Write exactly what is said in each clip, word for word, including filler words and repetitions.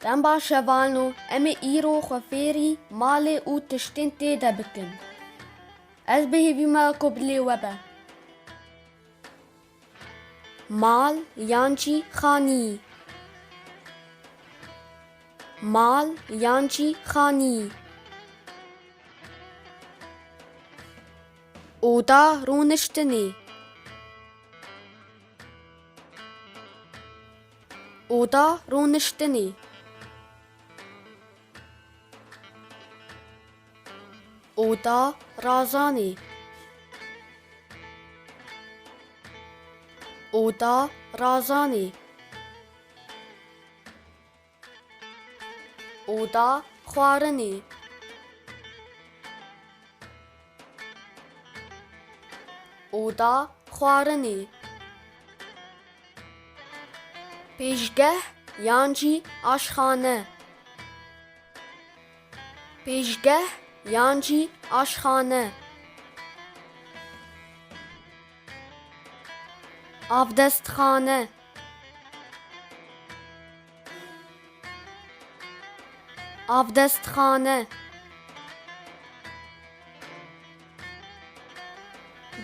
Dem baş hevalno, em ê îro xwe fêrî malê û tiştên tê de bikin. Ez bi hêvî me ku bi lê we be. Mal yan jî xanî. Mal yan jî xanî. Oda rûniştinê. Oda rûniştinê. Oda razanê. Oda razanê. Oda xwarinê. Oda xwarinê. Pêşgeh yan jî aşxane. Pêşgeh yan jî aşxane. Avdestxane. Avdestxane.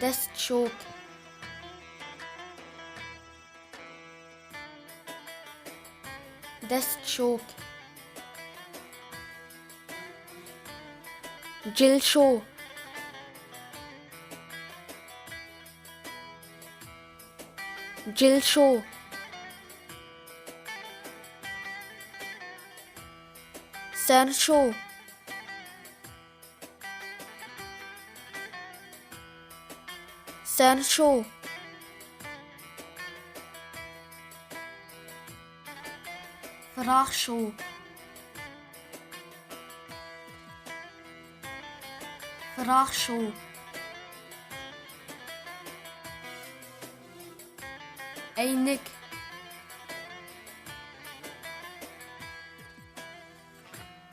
Destşok. Destşok. Cilşo. Cilşo. Serşo. Serşo. Firaxşo. Firaxşo. Eynik.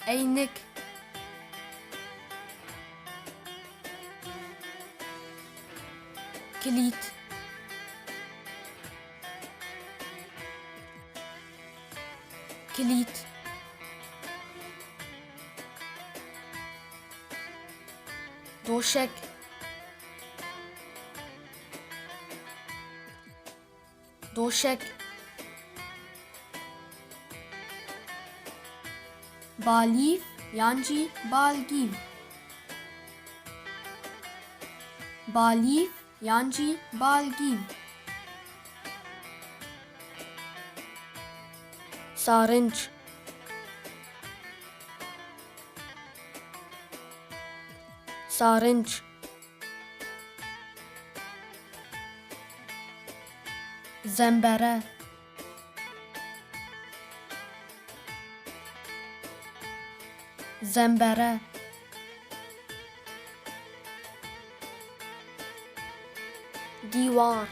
Eynik. Kilît. Kilît. Doşek. Doşek. Balîf yan jî balgîv. Balîf yan jî balgîv. Sarinç. Sarinç. Zembere. Zembere. Dîwar.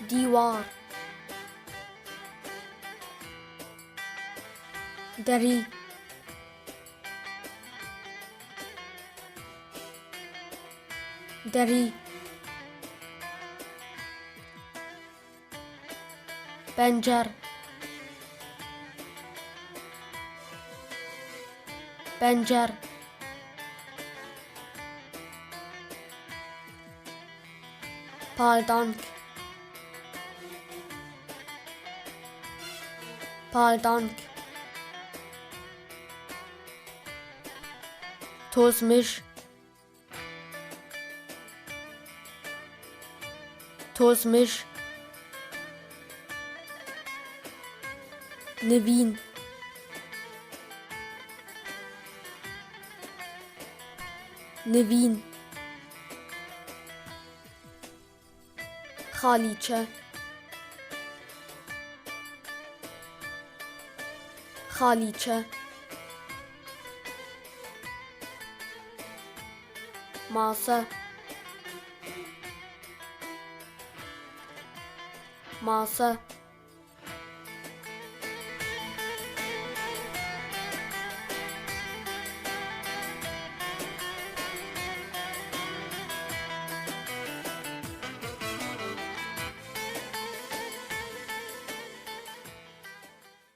Dîwar. Derî. Derî. Pencer. Pencer. Paldank. Paldank. Tozmij. Tozmij. Nivîn. Nivîn. Xalîçe. Xalîçe. Mase. Mase.